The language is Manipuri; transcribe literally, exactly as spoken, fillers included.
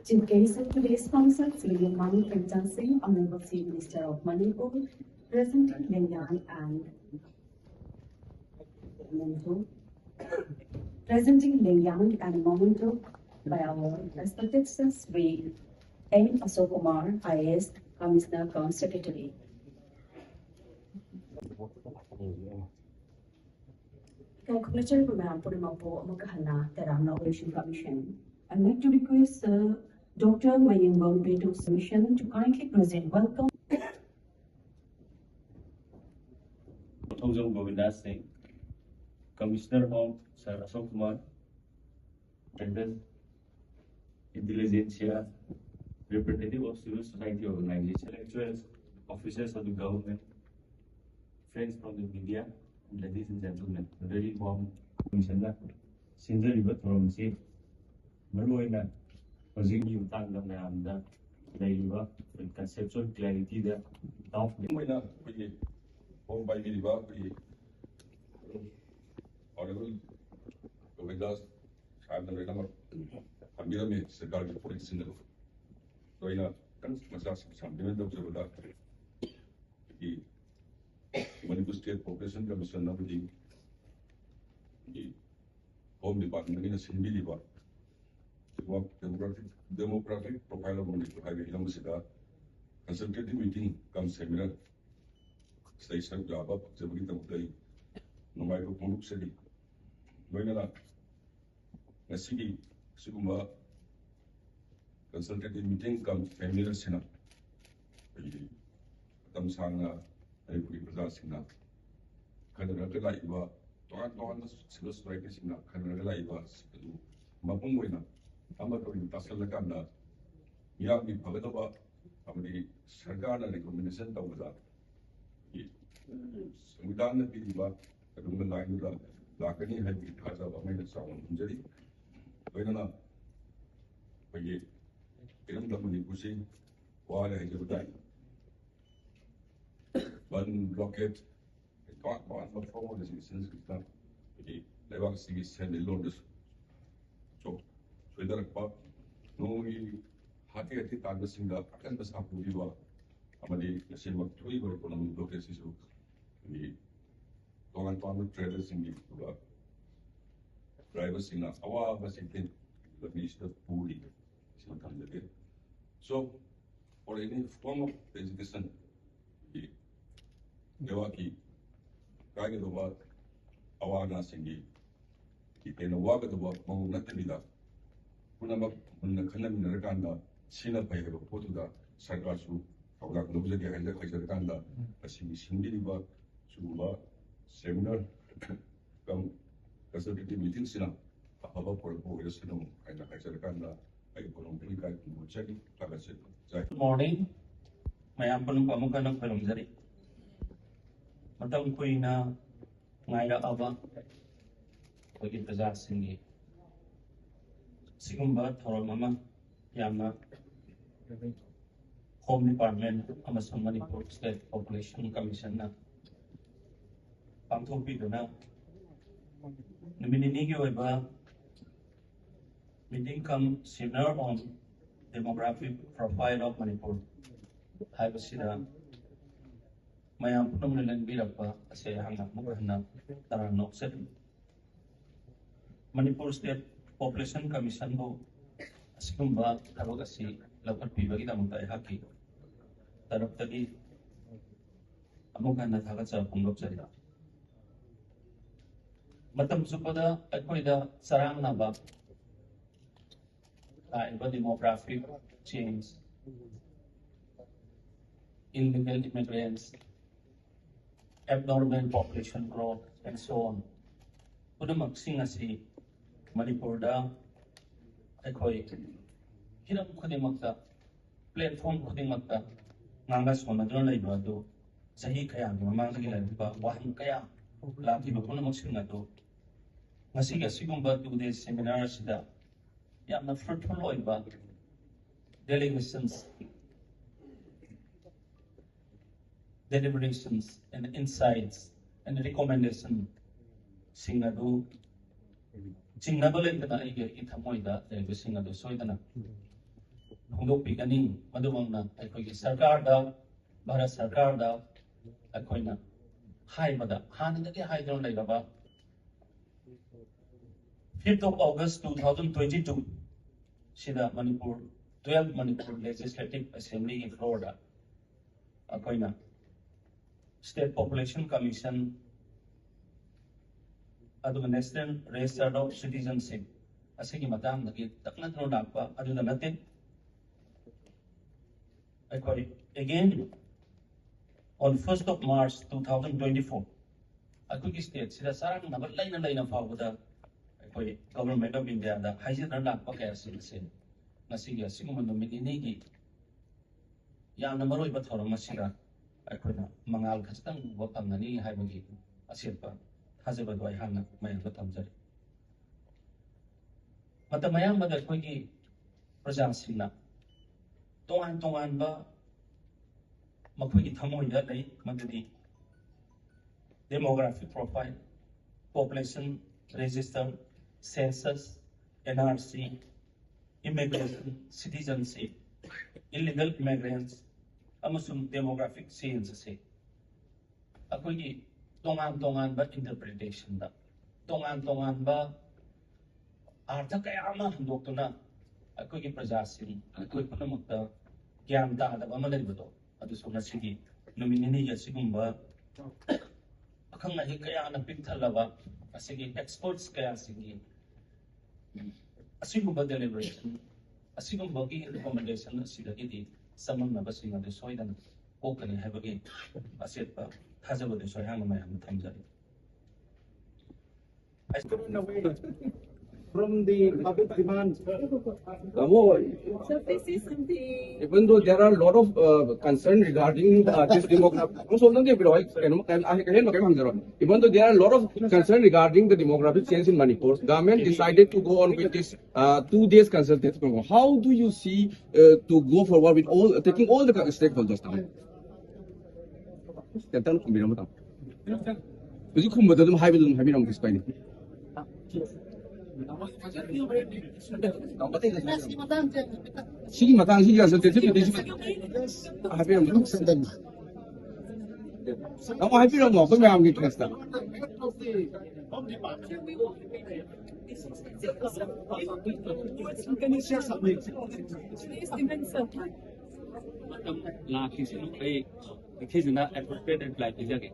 Chief guest of today's council, Sri Manik Ranjan Singh, Honorable Chief Minister of Manipur, presenting Lengyan and memento, presenting Lengyan and memento by our respected Sir Sri N Ashok Kumar, I A S, Commissioner cum Secretary. ꯏꯀꯥꯏ ꯈꯨꯝꯅꯖꯔꯤꯕ ꯃꯌꯥꯝ ꯄꯨꯝꯅꯃꯛꯄꯨ ꯑꯃꯨꯛꯀ ꯍꯟꯅ ꯇꯔꯥꯝꯅ ꯑꯣꯏꯁꯤꯟ commission. I'd like to request, uh, Doctor Mayingbam Beto Commission to kindly present welcome. Thongzam Govindas Singh, Commissioner of Sir Ashok Kumar, President, Intelligentsia, representative of civil society organization, intellectuals, officers of the government, friends from the media, and ladies and gentlemen, a very warm commissionꯅ ꯁꯤꯟꯖꯔꯤꯕ ꯊꯧꯔꯝꯁꯤ ꯃꯔꯨꯑꯣꯏꯅ ꯍꯧꯖꯤꯛꯀꯤ ꯃꯇꯥꯡꯗ ꯃꯌꯥꯝꯗ ꯂꯩꯔꯤꯕ conceptual clarityꯗ ꯇꯥꯎ ꯑꯣꯏꯅ ꯑꯩꯈꯣꯏꯒꯤ ꯐꯣꯝ ꯄꯥꯏꯕꯤꯔꯤꯕ ꯑꯩꯈꯣꯏꯒꯤ Honorable ꯒꯣꯕꯤꯟꯗꯥꯁ ꯁꯥꯍꯦꯕꯅ ꯂꯣꯏꯅꯃꯛ ꯊꯝꯕꯤꯔꯝꯃꯤ ꯁꯔꯀꯥꯔꯒꯤ ꯄꯣꯠꯁꯤꯡ ꯑꯗꯨ ꯂꯣꯏꯅ ꯃꯆꯥꯁꯤꯡ ꯁꯝꯕꯤꯅ ꯇꯧꯖꯕꯗ ꯑꯩꯈꯣꯏꯒꯤ ꯃꯅꯤꯄꯨꯔ ꯁ꯭ꯇꯦꯠ ꯄꯣꯄꯨꯂꯦꯁꯟ ꯀꯃꯤꯁꯟ ꯑꯃꯗꯤ ꯑꯩꯈꯣꯏꯒꯤ home ꯗꯤꯄꯥꯔꯠꯃꯦꯟꯒꯤꯅ ꯁꯤꯟꯕꯤꯔꯤꯕ demographic demographic profile of Manipur ꯍꯥꯏꯕ ꯍꯤꯔꯝ ꯑꯁꯤꯗ consultative meeting cum seminar ꯁꯤꯗ ꯑꯩ ꯁꯔꯨꯛ ꯌꯥꯕ ꯐꯪꯖꯕꯒꯤꯗꯃꯛꯇ ꯑꯩ ꯅꯨꯡꯉꯥꯏꯕ ꯐꯣꯡꯗꯣꯛꯆꯔꯤ꯫ ꯂꯣꯏꯅꯅ ꯉꯁꯤꯒꯤ ꯁꯤꯒꯨꯝꯕ consultative meeting cum seminar ꯑꯁꯤꯅ ꯑꯩꯈꯣꯏꯒꯤ ꯃꯇꯝ ꯁꯥꯡꯅ ꯃꯅꯤꯄꯨꯔꯒꯤ ꯄ꯭ꯔꯖꯥꯁꯤꯡꯅ ꯈꯟꯅꯔꯒ ꯂꯥꯛꯏꯕ ꯇꯣꯉꯥꯟ ꯇꯣꯉꯥꯟꯕ civil societyꯁꯤꯡꯅ ꯈꯟꯅꯔꯒ ꯂꯥꯛꯏꯕ ꯑꯗꯨ ꯃꯄꯨꯡ ꯑꯣꯏꯅ ꯑꯃꯠꯇ ꯑꯣꯏꯅ ꯇꯥꯁꯤꯜꯂꯀꯥꯟꯗ ꯃꯤꯌꯥꯝꯒꯤ ꯐꯒꯗꯕ ꯑꯃꯗꯤ ꯁꯔꯀꯥꯔꯅ recommendation ꯇꯧꯕꯗ ꯁꯪꯕꯤꯙꯥꯟꯅ ꯄꯤꯔꯤꯕ ꯑꯗꯨꯒꯨꯝꯕ ꯂꯥꯏꯟꯗꯨꯗ ꯂꯥꯛꯀꯅꯤ ꯍꯥꯏꯕꯒꯤ ꯊꯥꯖꯕ ꯑꯃ ꯑꯩꯅ ꯆꯥꯎꯅ ꯊꯝꯖꯔꯤ꯫ ꯂꯣꯏꯅꯅ ꯑꯩꯈꯣꯏꯒꯤ ꯏꯔꯝꯗꯝ ꯃꯅꯤꯄꯨꯔꯁꯤ ꯋꯥꯔꯦ ꯍꯥꯏꯖꯕ ꯇꯥꯏ꯫ ꯕꯟ, ꯕ꯭ꯂꯣꯀꯦꯠ, ꯇꯣꯉꯥꯟ ꯇꯣꯉꯥꯟꯕ ꯐꯣꯔꯝ ꯑꯣꯐ ꯔꯦꯁꯤꯁꯇꯦꯟꯁ ꯈꯛꯇ ꯑꯩꯈꯣꯏꯒꯤ ꯂꯩꯕꯥꯛ ꯑꯁꯤꯒꯤ ꯁꯦꯟꯃꯤꯠꯂꯣꯟꯗꯁꯨ ꯆꯣꯛ ꯂꯣꯏꯅꯔꯛꯄ, ꯅꯣꯡꯃꯒꯤ ꯍꯥꯇꯦ ꯍꯥꯇꯦ ꯇꯥꯟꯕꯁꯤꯡꯗ ꯑꯀꯟꯕ ꯁꯥꯐꯨ ꯄꯤꯕ ꯑꯃꯗꯤ ꯉꯁꯤꯃꯛ ꯊꯣꯛꯏꯕ ꯏꯀꯣꯅꯣꯃꯤꯛ ꯕ꯭ꯂꯣꯀꯦꯖꯁꯤꯁꯨ ꯑꯩꯈꯣꯏꯒꯤ ꯇꯣꯉꯥꯟ ꯇꯣꯉꯥꯟꯕ ꯇ꯭ꯔꯦꯗꯔꯁꯤꯡꯒꯤ, ꯑꯗꯨꯒ ꯗ꯭ꯔꯥꯏꯚꯔꯁꯤꯡꯅ ꯑꯋꯥꯕ ꯆꯩꯊꯦꯡ ꯂꯝꯕꯤꯁꯤꯗ ꯄꯨꯔꯤ ꯁꯤꯃ ꯊꯝꯖꯒꯦ꯫ So, for any form of education, ꯅꯦꯠꯋꯥꯛꯀꯤ ꯀꯥꯏꯒꯗꯧꯕ ꯑꯋꯥ ꯑꯅꯥꯁꯤꯡꯒꯤ ꯍꯦꯟꯅ ꯋꯥꯒꯗꯧꯕ ꯃꯑꯣꯡ ꯅꯠꯇꯕꯤꯗ, ꯄꯨꯝꯅꯃꯛ ꯃꯨꯟꯅ ꯈꯟꯅꯃꯤꯟꯅꯔꯀꯥꯟꯗ ꯁꯤꯅ ꯐꯩ ꯍꯥꯏꯕ ꯄꯣꯠꯇꯨꯗ ꯁꯔꯀꯥꯔꯁꯨ ꯊꯧꯗꯥꯡ ꯂꯧꯖꯒꯦ ꯍꯥꯏꯅ ꯍꯥꯏꯖꯔꯀꯥꯟꯗ, ꯉꯁꯤꯒꯤ ꯁꯤꯟꯕꯤꯔꯤꯕ ꯁꯤꯒꯨꯝꯕ ꯁꯦꯃꯤꯅꯥꯔ ꯀꯝ ꯀꯟꯁꯜꯇꯦꯇꯤꯚ ꯃꯤꯇꯤꯡꯁꯤꯅ ꯑꯐꯕ ꯄꯨꯔꯛꯄ ꯑꯣꯏꯔꯁꯅꯨ ꯍꯥꯏꯅ ꯍꯥꯏꯖꯔꯀꯥꯟꯗ ꯑꯩ ꯀꯣꯂꯣꯝꯕꯤꯌꯥ ꯏꯀꯥꯏ ꯈꯨꯝꯅꯕ ꯆꯠꯂꯤ꯫ ꯊꯥꯒꯠꯆꯔꯤ꯫ ꯖꯥꯏ꯫ Good morning. ꯃꯌꯥꯝ ꯄꯨꯝꯅꯃꯛ ꯑꯃꯨꯛ ꯍꯟꯅ ꯈꯨꯔꯨꯝꯖꯔꯤ꯫ ꯃꯇꯝ ꯀꯨꯏꯅ ꯉꯥꯏꯔꯛꯑꯕ ꯑꯩꯈꯣꯏꯒꯤ ꯄ꯭ꯔꯖꯥꯁꯤꯡꯒꯤ ꯁꯤꯒꯨꯝꯕ ꯊꯧꯔꯝ ꯑꯃ ꯌꯥꯝꯅ Home Department ꯑꯃꯁꯨꯡ ꯃꯅꯤꯄꯨꯔ State Population Commissionꯅ ꯄꯥꯡꯊꯣꯛꯄꯤꯗꯨꯅ ꯅꯨꯃꯤꯠ ꯅꯤꯅꯤꯒꯤ ꯑꯣꯏꯕ meeting cum seminar on demographic profile of Manipur ꯍꯥꯏꯕꯁꯤꯗ ꯃꯌꯥꯝ ꯄꯨꯝꯅꯃꯛꯅ ꯂꯦꯡꯕꯤꯔꯛꯄ ꯑꯁꯦ ꯑꯩꯍꯥꯛꯅ ꯑꯃꯨꯛ ꯍꯟꯅ ꯇꯔꯥꯝꯅ ꯑꯣꯛꯆꯔꯤ꯫ ꯃꯅꯤꯄꯨꯔ State Population Commissionꯕꯨ ꯑꯁꯤꯒꯨꯝꯕ ꯊꯕꯛ ꯑꯁꯤ ꯂꯧꯈꯠꯄꯤꯕꯒꯤꯗꯃꯛꯇ ꯑꯩꯍꯥꯛꯀꯤ ꯇꯔꯞꯇꯒꯤ ꯑꯃꯨꯛ ꯍꯟꯅ ꯊꯥꯒꯠꯆꯕ ꯐꯣꯡꯗꯣꯛꯆꯔꯤ꯫ ꯃꯇꯝ ꯆꯨꯞꯄꯗ ꯑꯩꯈꯣꯏꯗ ꯆꯔꯥꯡꯅꯕ ꯂꯥꯛꯏꯕ demographic change, illegal immigrants, abnormal population growth and so on, ꯄꯨꯝꯅꯃꯛꯁꯤꯡ ꯑꯁꯤ ꯃꯅꯤꯄꯨꯔꯗ ꯑꯩꯈꯣꯏ ꯍꯤꯔꯝ ꯈꯨꯗꯤꯡꯃꯛꯇ, platform ꯈꯨꯗꯤꯡꯃꯛꯇ ꯉꯥꯡꯅ ꯁꯣꯟꯅꯗꯨꯅ ꯂꯩꯕ ꯑꯗꯨ ꯆꯍꯤ ꯀꯌꯥꯒꯤ ꯃꯃꯥꯡꯗꯒꯤ ꯂꯩꯔꯝꯕ ꯋꯥꯍꯪ ꯀꯌꯥ ꯂꯥꯛꯈꯤꯕ ꯄꯨꯝꯅꯃꯛꯁꯤꯡ ꯑꯗꯨ ꯉꯁꯤꯒꯤ ꯑꯁꯤꯒꯨꯝꯕ two day seminar ꯑꯁꯤꯗ ꯌꯥꯝꯅ fruitful ꯑꯣꯏꯕ delegations, deliberations and insights and recommendation ꯁꯤꯡ ꯑꯗꯨ ꯆꯤꯡꯅꯕ ꯂꯩꯇꯅ ꯑꯩꯒꯤ ꯑꯩꯒꯤ ꯊꯃꯣꯏꯗ ꯂꯩꯕꯁꯤꯡ ꯑꯗꯨ ꯁꯣꯏꯗꯅ ꯐꯣꯡꯗꯣꯛꯄꯤꯒꯅꯤ꯫ ꯃꯗꯨꯃꯛꯅ ꯑꯩꯈꯣꯏꯒꯤ ꯁꯔꯀꯥꯔꯗ, ꯚꯥꯔꯠ ꯁꯔꯀꯥꯔꯗ ꯑꯩꯈꯣꯏꯅ ꯍꯥꯏꯕꯗ ꯍꯥꯟꯅꯗꯒꯤ ꯍꯥꯏꯗꯨꯅ ꯂꯩꯔꯕ fifth of August two thousand twenty two ꯁꯤꯗ Manipur twelve Manipur Legislative Assembly floor ꯗ ꯑꯩꯈꯣꯏꯅ State Population Commission ꯑꯗꯨꯒ National Register of Citizenship ꯑꯁꯤꯒꯤ ꯃꯇꯥꯡꯗꯒꯤ ꯇꯛꯅꯗꯨꯅ ꯂꯥꯛꯄ ꯑꯗꯨꯗ ꯅꯠꯇꯦ꯫ ꯑꯩꯈꯣꯏ again on first of March two thousand twenty four ꯑꯩꯈꯣꯏꯒꯤ state ꯁꯤꯗ ꯆꯔꯥꯡꯅꯕ ꯂꯩꯅ ꯂꯩꯅ ꯐꯥꯎꯕꯗ ꯑꯩꯈꯣꯏ Government of India ꯗ ꯍꯥꯏꯖꯗꯨꯅ ꯂꯥꯛꯄ ꯀꯌꯥꯁꯤꯡ ꯑꯁꯤ ꯉꯁꯤꯒꯤ ꯑꯁꯤꯒꯨꯝꯕ ꯅꯨꯃꯤꯠ ꯅꯤꯅꯤꯒꯤ ꯌꯥꯝꯅ ꯃꯔꯨꯑꯣꯏꯕ ꯊꯧꯔꯝ ꯑꯁꯤꯗ ꯑꯩꯈꯣꯏꯅ ꯃꯉꯥꯜ ꯈꯖꯤꯛꯇꯪ ꯎꯕ ꯐꯪꯒꯅꯤ ꯍꯥꯏꯕꯒꯤ ꯑꯆꯦꯠꯄ ꯊꯥꯖꯕꯗꯨ ꯑꯩꯍꯥꯛꯅ ꯃꯌꯥꯝꯗ ꯊꯝꯖꯔꯤ꯫ ꯃꯇꯝ ꯑꯌꯥꯝꯕꯗ ꯑꯩꯈꯣꯏꯒꯤ ꯄ꯭ꯔꯖꯥꯁꯤꯡꯅ ꯇꯣꯉꯥꯟ ꯇꯣꯉꯥꯟꯕ ꯃꯈꯣꯏꯒꯤ ꯊꯃꯣꯏꯗ ꯂꯩ, ꯃꯗꯨꯗꯤ demographic profile, population register, census, N R C, immigration, citizenship, illegal immigrants, ꯑꯃꯁꯨꯡ demographic change ꯑꯁꯤ ꯑꯩꯈꯣꯏꯒꯤ ꯇꯣꯉꯥꯟ ꯇꯣꯉꯥꯟꯕ interpretation ꯗ ꯇꯣꯉꯥꯟ ꯇꯣꯉꯥꯟꯕ ꯑꯥꯔꯊ ꯀꯌꯥ ꯑꯃ ꯍꯟꯗꯣꯛꯇꯨꯅ ꯑꯩꯈꯣꯏꯒꯤ ꯄ꯭ꯔꯖꯥꯁꯤꯡ ꯑꯩꯈꯣꯏ ꯄꯨꯝꯅꯃꯛꯇ ꯒ꯭ꯌꯥꯟ ꯇꯥꯗꯕ ꯑꯃ ꯂꯩꯕꯗꯣ, ꯑꯗꯨꯁꯨ ꯉꯁꯤꯒꯤ ꯅꯨꯃꯤꯠ ꯅꯤꯅꯤꯒꯤ ꯑꯁꯤꯒꯨꯝꯕ ꯑꯈꯪ ꯑꯍꯩ ꯀꯌꯥꯅ ꯄꯤꯛꯊꯜꯂꯕ ꯑꯁꯤꯒꯤ experts ꯀꯌꯥꯁꯤꯡꯒꯤ ꯑꯁꯤꯒꯨꯝꯕ deliberation, ꯑꯁꯤꯒꯨꯝꯕꯒꯤ recommendation ꯑꯁꯤꯗꯒꯤꯗꯤ ꯆꯃꯝꯅꯕꯁꯤꯡ ꯑꯗꯨ ꯁꯣꯏꯗꯅ ꯀꯣꯛꯀꯅꯤ ꯍꯥꯏꯕꯒꯤ ꯑꯆꯦꯠꯄ ꯊꯥꯖꯕꯗꯨꯁꯨ ꯑꯩꯍꯥꯛꯅ ꯃꯌꯥꯝꯗ ꯊꯝꯖꯔꯤ꯫ From the public demand. Tamo, So this is something. Even though there are a lot of uh, concern regarding uh, this demographic, ꯑꯃ ꯁꯣꯝꯗꯪ ꯌꯦꯡꯕꯤꯔꯣ, ꯑꯩ ꯀꯩꯅꯣꯝ ꯀꯩꯝ ꯑꯩ ꯑꯍꯦꯟꯕ ꯀꯩꯝ ꯍꯪꯖꯔꯣꯏ. Even though there are a lot of concern regarding the demographic change in Manipur, government decided to go on with this uh, two days consultation program. How do you see uh, to go forward with all taking all the stakeholders down? ꯈꯤꯇꯪ ꯈꯨꯝꯕꯤꯔꯝꯃꯣ, ꯇꯥꯃꯣ꯫ ꯍꯧꯖꯤꯛ ꯈꯨꯝꯕꯗ ꯑꯗꯨꯝ ꯍꯥꯏꯕꯗ ꯑꯗꯨꯝ ꯍꯥꯏꯕꯤꯔꯝꯃꯣ, ꯀꯩꯁꯨ ꯀꯥꯏꯗꯦ꯫ ꯁꯤꯒꯤ ꯃꯇꯥꯡꯁꯤꯒꯤ ꯍꯥꯏꯕꯤꯔꯝꯃꯣ꯫ ꯑꯃꯨꯛ ꯍꯥꯏꯕꯤꯔꯝꯃꯣ ꯑꯩꯈꯣꯏ ꯃꯌꯥꯝꯒꯤ ꯐꯦꯁꯇ꯫ ꯂꯥꯛꯈꯤꯁꯤꯅ ꯑꯩ ꯅꯤꯡꯊꯤꯖꯅ appropriate reply ꯄꯤꯖꯒꯦ꯫